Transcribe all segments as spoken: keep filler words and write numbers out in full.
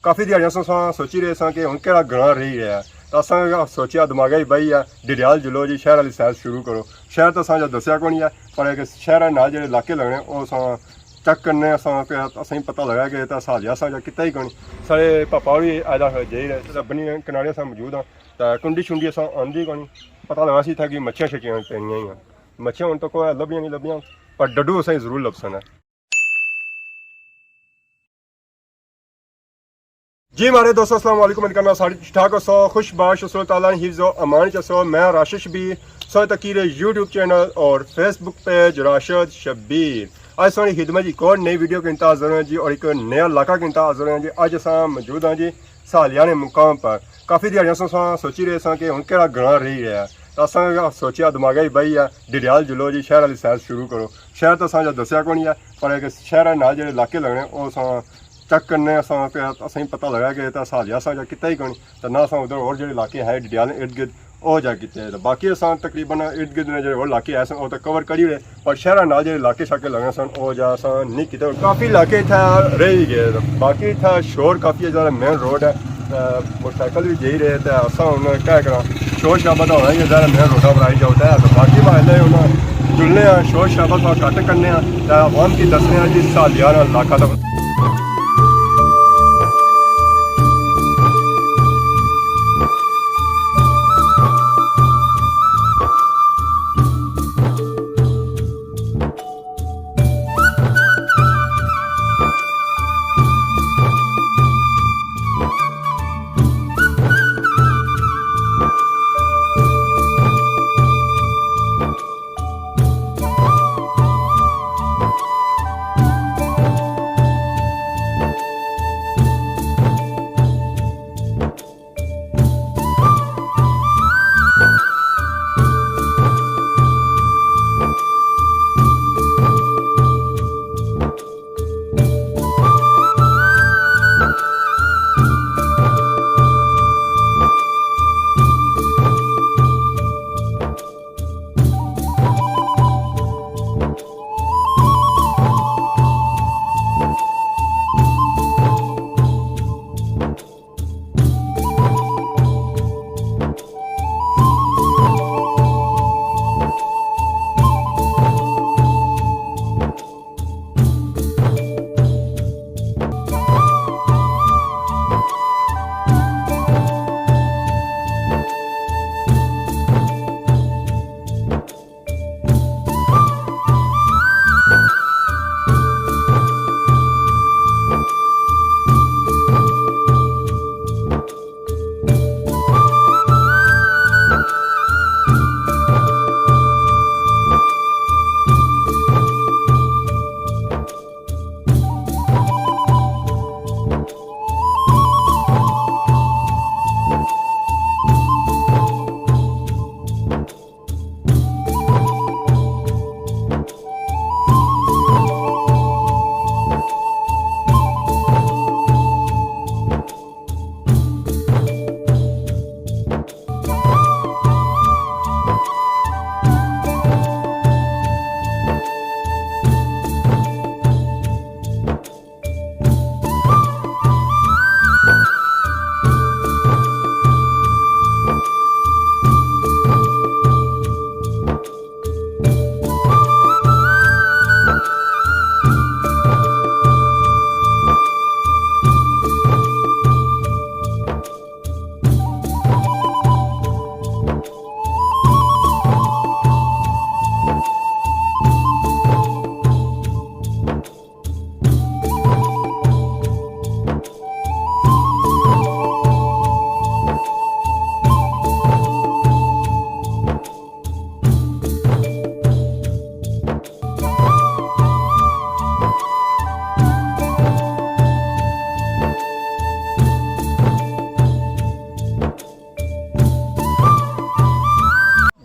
کافی دیہاڑیاں سوں اساں سوچی رہے ساں کہ ہن کیڑا گراں رہی گیا ہے۔ تاں اساں سوچیا، دماغے ہی بائی ہے، ڈڈیال جلو جی، شہر والی سائیڈ شروع کرو۔ شہر تاں اساں جا دسیا کونی ہے، پر اگر شہر نال جڑے علاقے لگنے، او اساں چیک کرنے اساں کہ اساں پتہ لگا کہ اتھا سالیاں اساں جا کتا ہی کونی۔ ساڑے پاپا ہوری آئے دا جائی رہے، تے بنی کنارے اساں موجود ہاں، تے کنڈی شنڈی اساں آندی کونی۔ پتہ لگا سی اتھا کہ مچھیاں شچھیاں پینیاں ہی ہیں۔ مچھیاں ہن تک کوئی لبھیاں نہیں لبھیاں، پر ڈڈو اساں ضرور لبسن ہے۔ جی ماڑے دوستو، السلام علیکم، امید کرنا سارے ٹھیک ٹھاک ہوسو، خوش باش ہوسو، تعالیٰ نے حفظ و امان چ ہوسو۔ میں راشد شبیر، سو تکی رہے یوٹیوب چینل اور فیس بک پیج راشد شبیر۔ اج ساری خدمت ایک اور نئی ویڈیو کے انتہا حاضر ہیں جی، اور ایک نیا علاقہ کے انتہا حاضر ہیں جی۔ اج اساں موجود ہیں جی سالیاں نے مقام پر۔ کافی دیہاڑیاں سوں اساں سوچی رہے ساں کہ ہن کیڑا گراں رہی گیا ہے۔ تاں اساں سوچیا، دماغے ہی بائی ہے، ڈڈیال جلو جی، شہر والی سائیڈ شروع کرو۔ شہر تاں اساں جا دسیا کونی ہے، پر اگر شہر نال جڑے علاقے لگنے، او اساں چیک کرنے اساں کہ اساں پتہ لگا کہ اتھا سالیاں اساں جا کتا ہی کونی، تے نہ اساں ادھر اور جڑے علاقے ہے ڈڈیال ارد گرد، او جا کیتے۔ تے باقی اساں تقریباً ارد گرد نے جڑے اور علاقے ہے، او تے کور کری رہے، پر شہر نال جڑے علاقے شاقے لگنے سن، او جا اساں نہیں کیتے۔ کافی علاقے اتھا رہ ہی گئے۔ باقی اتھا شور کافی ہے، زیادہ مین روڈ ہے، تے موٹر سائیکل بھی جائی رہے، تے اساں ہن کیا کراں، شور شرابہ تاں ہونا ہی ہے، زیادہ مین روڈا پر آئی جاؤ تے۔ تے باقی بھائی نے ہن جلنے آں، شور شرابہ تھوڑا گھٹ کرنے آں، تے عوام کی دسنے آں جی سالیاں نا علاقہ تاں۔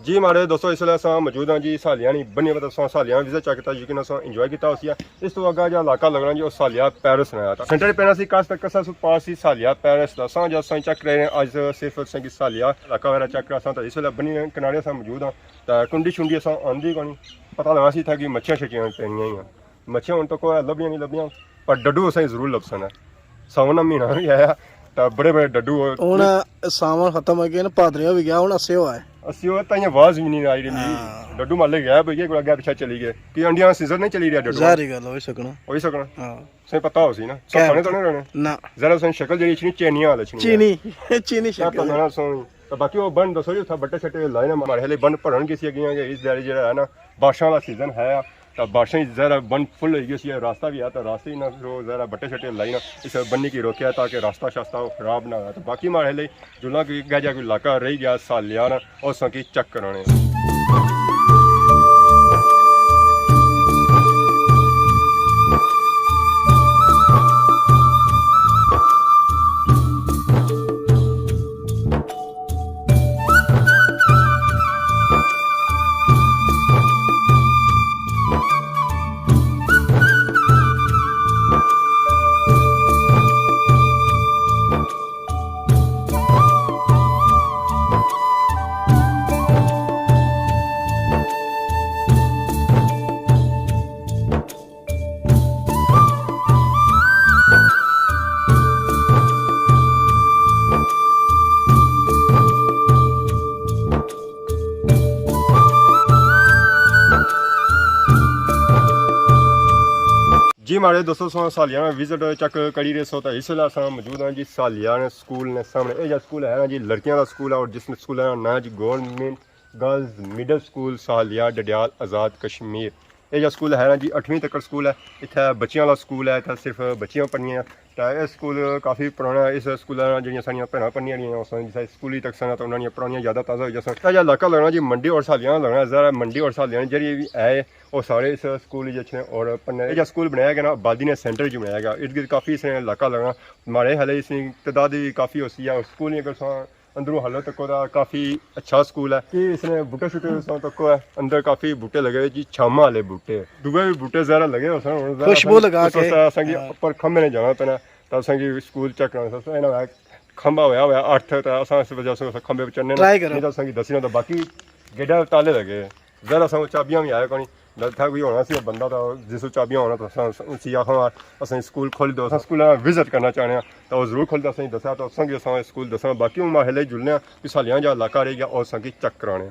جی ماڑے دوستو، اس ویلے اساں موجود ہاں جی سالیاں نی بنی، مطلب اساں سالیاں وزٹ چیک کیتا، یقین اساں انجوائے کیتا ہوسی۔ اس تو اگا جا علاقہ لگنا جی، او سالیاں پیرس نا تھا۔ سینٹر پہ نا سی کس تک کسا سو پاس سی سالیاں پیرس دا۔ اساں جا اساں چیک کرے رہے ہیں، اج صرف اساں کی سالیاں علاقہ وغیرہ چیک کرا ساں، تو اس ویلے بنی کنارے اساں موجود ہاں۔ تے کنڈی شنڈی اساں آندی کونی، پتہ لگا سی تھا کہ مچھیاں شچھیاں پینیاں ہی ہیں۔ مچھیاں ہن تک کوئی لبھیاں نہیں لبھیاں، پر ڈڈو اساں کی ضرور لبسن ہے۔ ساون نا مہینہ وی آیا، تے بڑے بڑے ڈڈو۔ ہن ساون ختم ہوئی گیا نا، پادریا وی گیا، ہن اسے ہوا ہے۔ اسی وہ تائیں آواز وی نہیں آئی رہی۔ ہاں۔ ڈڈو مالے غائب ہوئی گئے، کوئی اگے پچھے چلی گئے۔ کہ انڈیاں سیزن نہیں چلی رہیا ڈڈو؟ ظاہری گل ہوئی سکنا۔ ہوئی سکنا۔ ہاں۔ سو پتہ ہو سی نا۔ سو کھانے تو نہیں رہنے۔ نہ۔ ذرا سو شکل جیڑی اچھنی چینی والا اچھنی۔ چینی، چینی شکل۔ پتہ نا سو۔ تو باقی وہ بن دسو جی، اتھا بٹے شٹے لائے نا، ماڑے ہلے بن بھرن کسی اگیاں کہ اس داری جیڑا ہے نا، بارشاں والا سیزن ہے۔ تے بارشاں اچ ذرا بن فل ہوئی گئی سی، راستہ وی آ تے راستے ہی نہ، ذرا بٹے شٹے لائی نا، اس بنی کی روکیا تاکہ راستہ شاستہ خراب نہ ہویا۔ تے باقی ماڑے لئی جلاں کوئی گجا کوئی علاقہ رہی گیا سالیان، اس کی چیک کرانے۔ جی ماڑے دوستو، سو سالیان وزٹ چیک کری رہے سو، تو اس ویلے اساں موجود ہاں جی سالیان سکول نے سامنے۔ اے جا سکول ہے نا جی لڑکیاں دا سکول ہے، اور جس سکول ہے نا جی گورنمنٹ گرلز مڈل سکول سالیان ڈڈیال آزاد کشمیر۔ اے جا سکول ہے نا جی اٹھویں تک سکول ہے، اتھے بچیاں والا سکول ہے، اتھے صرف بچیاں پڑھنیاں۔ تے اے سکول کافی پرانا ہے، اس سکول نا جڑیاں ساڑیاں بھیناں پڑھنیاں رہیاں، اس جس سکول ہی تک سن تو انہاں دیاں پرانیاں یاداں تازہ ہوئی جاسن۔ اے جا علاقہ لگنا جی منڈی اور سالیان لگنا، ذرا منڈی اور سالیان جڑی بھی ہے، وہ سارے اس سکول وچ اچھنے اور پڑھنے۔ اے جا سکول بنایا گیا نا آبادی نے سینٹر وچ بنایا گیا، ارد گرد کافی اس نے علاقہ لگنا، ماڑے حالے اس کی تعداد بھی کافی ہوسی ہے، اور سکول ہی اگر ساں اندروں حالت تکو دا کافی اچھا سکول ہے۔ کہ اس نے بوٹے شوٹے ساں تکو ہے، اندر کافی بوٹے لگے ہوئے جی، چھاواں والے بوٹے۔ دوئے بھی بوٹے ذرا لگے ہوئے سن، ہن ذرا خوشبو اساں لگا اس واسطے کے۔ اساں کی ہاں۔ اوپر کھمبے نے جانا پینا، تاں اساں کی سکول چیک کرنا سا۔ انہاں کھمبا ہویا ہویا اٹھ، تاں اساں اس وجہ سے اس کھمبے پر چڑھنے نا۔ ٹرائی کرو۔ نہیں تاں اساں کی دسی نہ، تاں باقی گیٹاں تالے لگے۔ ذرا اساں چابیاں بھی آئے کونی۔ اتھا کوئی ہونا سی بندہ، تاں جس کو چابیاں ہونا تاں اساں اسی آخاں، اساں سکول کھولی دو، اساں سکول وزٹ کرنا چاہنے ہاں۔ تاں او ضرور کھولدا، اساں کی دسیا، تاں اساں کی اساں سکول دسنا۔ باقی ہن ماڑے ہلے جلنے آں، کوئی سالیاں جا علاقہ رہی گیا، او اساں کی چیک کرانے۔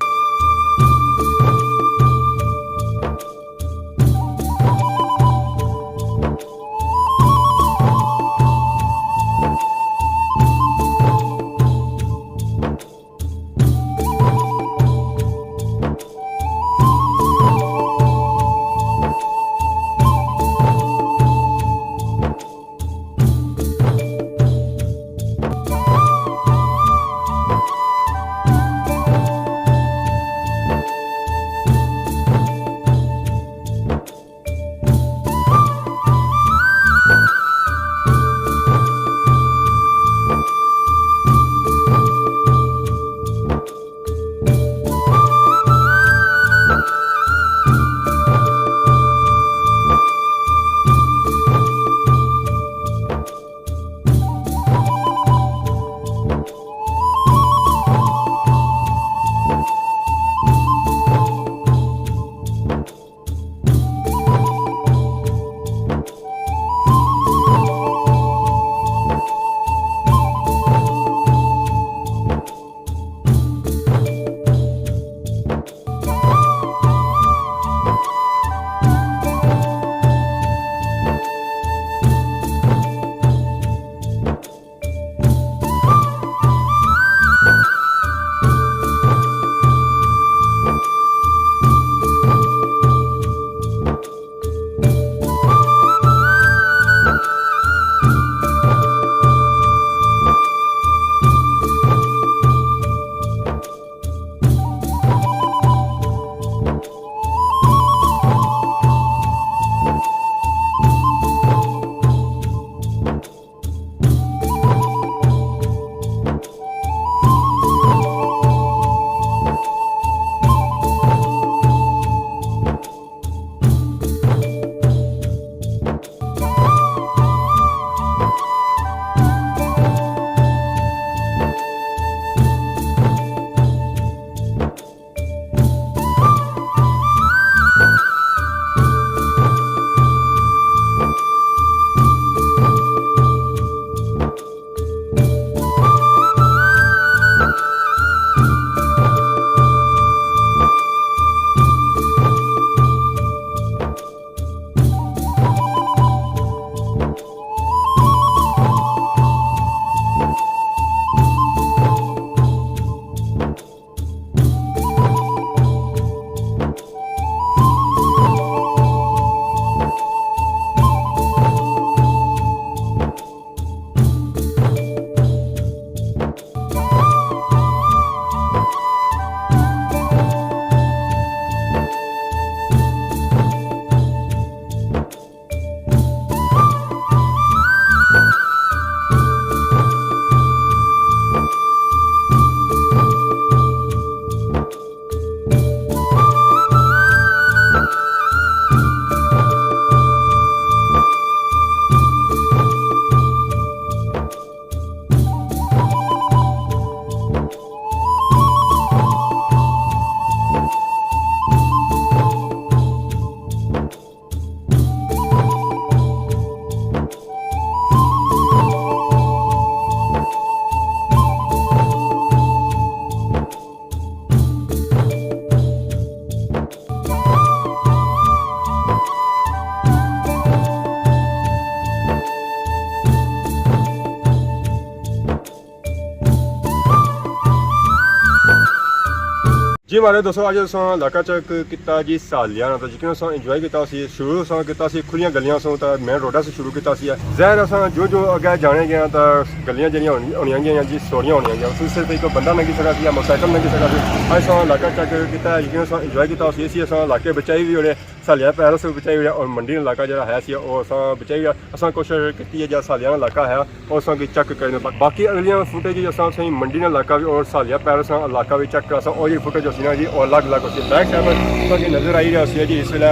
جی مہاڑے دوستو، اج اساں علاقہ چیک کیتا جی سالیاں نا، تو یقین اساں انجوائے کیتا سی۔ شروع اساں کیتا سی کھلیاں گلیاں سوں، تے مین روڈا سے شروع کیتا سی۔ ظاہر اساں جو جو اگے جانے گئے آں، تے گلیاں جیڑیاں ہونی-، ہونیاں گیاں جی، سوہنیاں ہونیاں گیاں، اس سے کوئی بندہ لنگھی سکا سی یا موٹرسائیکل لنگھی سکا سی۔ اج اساں علاقہ چیک کیتا، یقین اساں انجوائے کیتا سی۔ اسی اساں علاقے بچائی وی ہونے، سالیاں پیر اساں بچائی ہونے، اور منڈی علاقہ جیڑا ہے سی، او اساں بچائی ہونے۔ اساں کوشش کیتی ہے جیڑا سالیاں علاقہ ہے، او اساں کی چیک کرنے۔ با-، باقی اگلیاں فوٹیج اساں تساں منڈی نا علاقہ وی اور سالیاں پیر اساں علاقہ وی چیک کراساں۔ او جی فوٹیج ہوسی نا جی، او الگ الگ ہوسی۔ بیک سائیڈ پر تساں کی نظر آئی رہیا ہوسی جی اس ویلے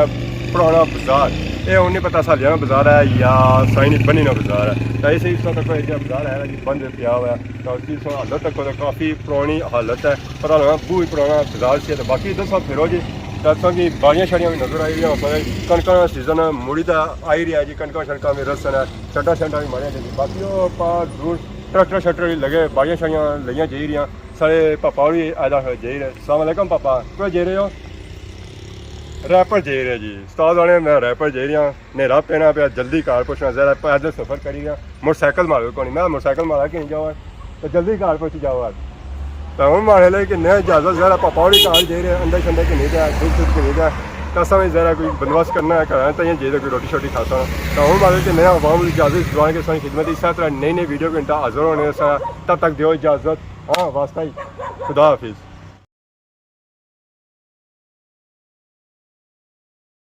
پرانا بازار۔ اے ہن نہیں پتہ سالیاں نا بازار ہے یا سائیں نی بنی نا بازار ہے۔ تے اسے اس طرح کوئی جیہا بازار ہے جی بند پیا ہوا ہے۔ تے اس کی حالت تک کافی پرانی حالت ہے۔ پتہ لگا بہت پرانا بازار سی۔ تے باقی ادھر سب پھرو جی، تے تساں کی باڑیاں شاڑیاں وی نظر آئی رہیاں ہوسن۔ کنکاں نا سیزن مڑی تے آئی رہیا جی، کنکاں شنکاں وی رسن، شڈاں شڈاں وی ماریاں جاندیاں۔ باقی او پار دور ٹریکٹر شریکٹر وی لگے، باڑیاں شاڑیاں لگیاں جائی رہیاں۔ سارے پاپا ہوری آئے دا جائی رہے۔ السلام علیکم پاپا، کتھے جائی رہے ہو؟ ریپر جائی رہے جی، استاد آنے میں ریپر جائی رہیا۔ نیرا پینا پیا، جلدی کار پہنچنا، ذرا پیدل سفر کری رہیا۔ موٹرسائیکل مارو کونی، میں موٹرسائیکل مارا کہ نہیں جاواں، تے جلدی کار پہنچی جاواں۔ تے ہن ماڑے لے کہ نیا اجازت، ذرا پاپا ہوری کار جائی رہے، انڈے شنڈے کہ نہیں دے، دودھ شودھ کہ نہیں دے، تے اساں وی ذرا کوئی بندوبست کرنا ہے، گھراں تائیں جائی تے کوئی روٹی شوٹی کھاساں۔ تے ہن ماڑے کہ نیا عوام اجازت، دعا کہ اساں خدمت اسی طرح نئی نئی ویڈیو گھنٹہ حاضر ہونے ساں۔ تب تک دیو اجازت، ہاں واسطہ ہی، خدا حافظ۔